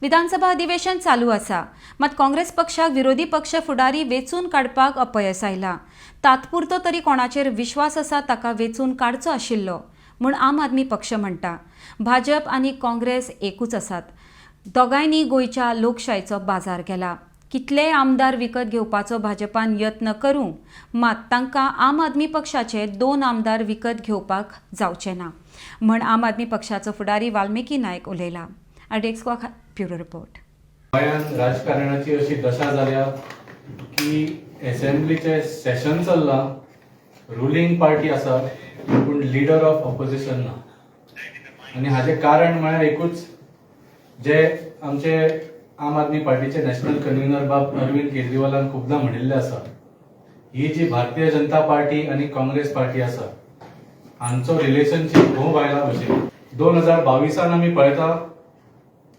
विधानसभा अधिवेशन चालू आसा. मात काँग्रेस पक्षाक विरोधी पक्ष फुडारी वेंचून काडपाक अपयस आयलां. तात्पुरतो तरी कोणाचेर विश्वास आसा ताका वेंचून काडचो आशिल्लो म्हूण आम आदमी पक्ष म्हणटा. भाजप आनी काँग्रेस एकूच आसात. दोगांयनी गोंयच्या लोकशायेचो बाजार केला. कितलेय आमदार विकत घेवपाचो भाजपान यत्न करूं, मात तांकां आम आदमी पक्षाचे दोन आमदार विकत घेवपाक जावचे ना म्हण आम आदमी पक्षाचो फुडारी वाल्मिकी नायक उलयला. RDX bureau report. गोंयांत राजकारणाची अशी दशा जाल्या की एसेंब्लीचें सेशन चल्लां, रुलींग पार्टी आसा, पूण लिडर ऑफ ऑपोजिशन ना. आनी हाजें कारण म्हळ्यार एकूच, जे आमचे आम आदमी पार्टीचे नॅशनल कन्व्हिनर बाब अरविंद केजरीवालान खुबदां म्हणिल्लें आसा, ही जी भारतीय जनता पार्टी आनी काँग्रेस पार्टी आसा, हांचो रिलेशनशीप भोव बायलां भशेन. 2022 आमी पळयता,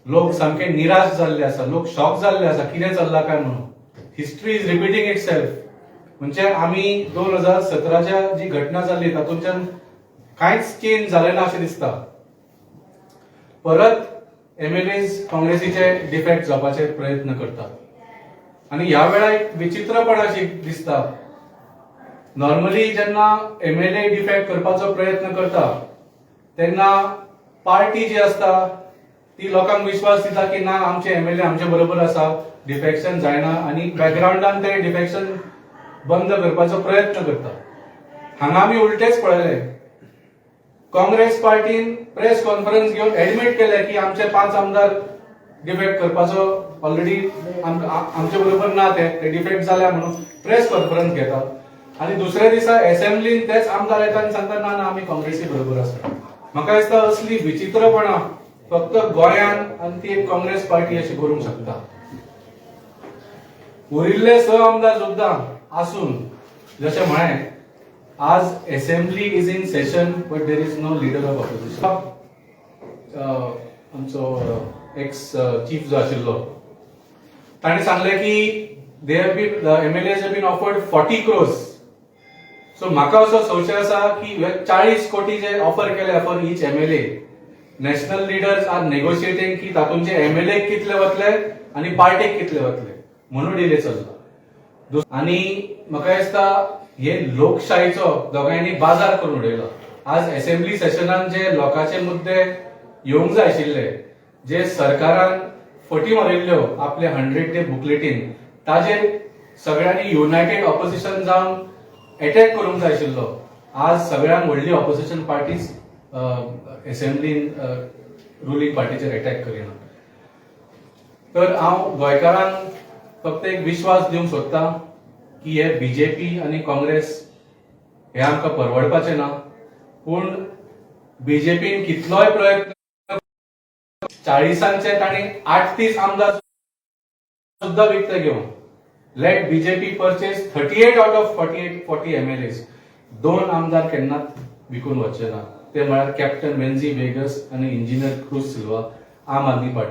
लोक सामके निराश जाल्ले आसा, लोक शॉक जाल्ले आसा, कितें चल्लां काय म्हणून. History is repeating itself. म्हणजे आमी 2017च्या जी घटना जाल्ली, तातूंतल्यान कांयच चेंज जालें ना अशें दिसता. परत एमएलएज काँग्रेसीचे डिफेक्ट जावपाचे प्रयत्न करतात आनी ह्या वेळार एक विचित्रपण अशी दिसता. नॉर्मली जेन्ना एमएलए डिफेक्ट करपाचो प्रयत्न करता, तेन्ना पार्टी जी आसता ती लोकांक विश्वास दिता की ना, आमचे एमएलए आमचे बरोबर आसा, डिफेक्शन जायना, आनी बॅकग्रावंडान ते डिफेक्शन बंद करपाचो प्रयत्न करता. हांगा आमी उलटेच पळयले. काँग्रेस पार्टीन प्रेस कॉन्फरन्स घेवन एडमीट केले की आमचे पांच आमदार डिफेक्ट करपाचो ऑलरेडी आमचे बरोबर ना, ते ते डिफेक्ट जाल्या म्हणून प्रेस कॉन्फरन्स घेता आनी दुसऱ्या दिसा असेंब्लीन तेच आमदार येता आनी सांगता, ना ना, आमी काँग्रेसी बरोबर आसा. म्हाका दिसता असली विचित्रपणा फक्त गोंयान आनी ती एक काँग्रेस पार्टी अशी करूंक शकता. उरिल्ले स आमदार सुद्दां आसून, जशें म्हळें, आज assembly is in session but there is no leader of opposition. आमचो एक्स चीफ जो आशिल्लो, ताणें सांगलें की they have been the MLA have been offered 40 crores. So म्हाका असो संशय आसा की हे 40 कोटी जे ऑफर केले for each MLA, national leaders are negotiating की तातूंचे एमएलए कितले वतले आनी पार्टीक कितले वतले म्हणून डिले चल्ला. आनी म्हाका दिसता हे लोकशाहीचो दोगांयनी बाजार करून उडयलो. आज असेंब्ली सेशनान जे लोकांचे मुद्दे येवंक जाय आशिल्ले, जे सरकारान फटी मारिल्ल्यो आपले 100 डे बुकलेटीन, ताजेर सगळ्यांनी युनायटेड ऑपोजिशन जावन एटॅक करूंक जाय आशिल्लो. आज सगळ्यांत व्हडली ऑपोजिशन पार्टीज असेंब्लीन रुलींग पार्टीचेर एटॅक करिना. तर हांव गोंयकारांक फक्त एक विश्वास दिवंक सोदता की हे बीजेपी आनी काँग्रेस हे आमकां परवडपाचें ना. पूण बीजेपीन कितलोय प्रयत्न, 40 तांणी 38 आमदार सुद्दां विकते घेवन, let BJP purchase 38 out of 48 40 MLAs, दोन आमदार केन्नाच विकून वचचे ना. ते म्हळ्यार कॅप्टन वेन्झी वेगस आनी इंजिनियर क्रूज सिल्वा, आम आदमी पार्टी.